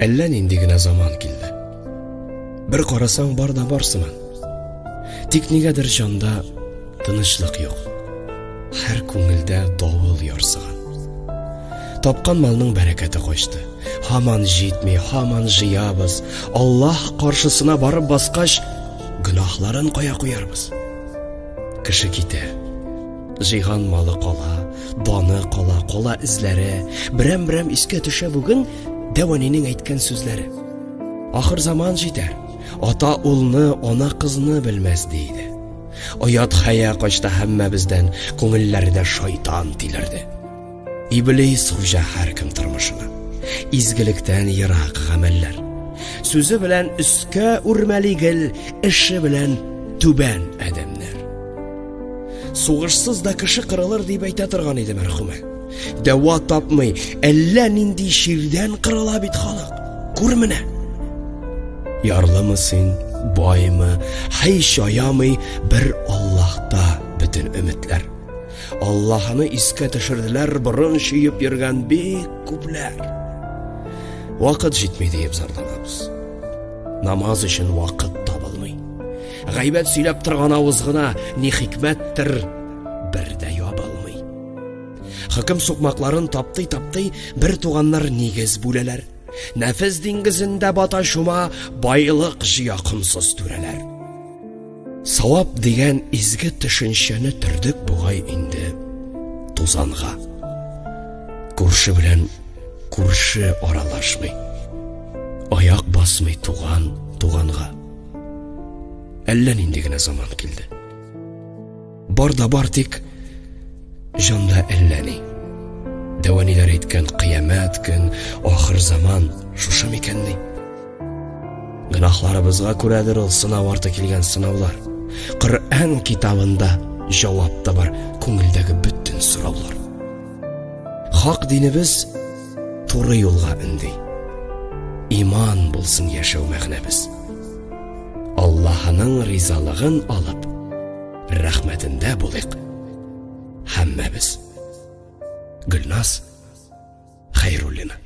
Әллә нинди генә заман килде. Бер карасаң, бар да бар сыман. Тик нигәдер җанда тынычлык юк. Һәр күңелдә давыл ярсыган. Тапкан малның бәрәкәте качты. Һаман җитми, һаман җыябыз. Аллаһ каршысына барып баскач, гөнаһларын кая куярбыз? Кеше китә. Җыйган малы кала, даны кала, кала эзләре. Берәм-берәм искә төшә бүген дәү әнинең әйткән сүзләре. Ахыр заман җитәр. Ата улны, ана кызны белмәс, ди иде. Оят хәя качты һәммәбездән, күңелләрдә шайтан тилерде. Иблис хуҗа һәркем тормышына. Изгелектән ерак гамәлләр. Сүзе белән өскә үрмәли гел, эше белән түбән адәмнәр. Сугышсыз да кеше кырылыр дип әйтә торган иде мәрхүмә. Дәва тапмый, әллә нинди чирдән кырыла бит халык. Күр менә. Ярлымы син, баймы, һич аямый, бер Аллаһта бөтен өметләр. Аллаһыны искә төшерделәр борын чөеп йөргән бик күпләр. Вакыт җитми диеп зарланабыз. Намаз өчен вакыт табылмый. Гайбәт сөйләп торган авыз гына ни хикмәттер, бер дә ябылмый. Хөкем сукмакларын таптый-таптый бер туганнар нигез бүләләр. Нәфес диңгезендә бата чума байлык җыя комсыз түрәләр. Савап дигән изге төшенчәне төрдек бугай инде тузанга. Күрше белән күрше аралашмый. Аяк басмый туган туганга. Әллә нинди генә заман килде. Бар да бар, тик җанда әллә ни. Дәвәниләр әйткән кыямәт көн, ахыр заман шушы микәнни? Гөнаһларыбызга күрәдер ул сынау арты килгән сынаулар. Коръән китабында җавап та бар күңелдәге бөтен сораулар. Хак динебез туры юлга өнди. Иман булсын яшәү мәгънәбез. Аллаһының ризалыгын алып, рәхмәтендә булыйк. Һәммәбез. Гөлназ Хәйруллина.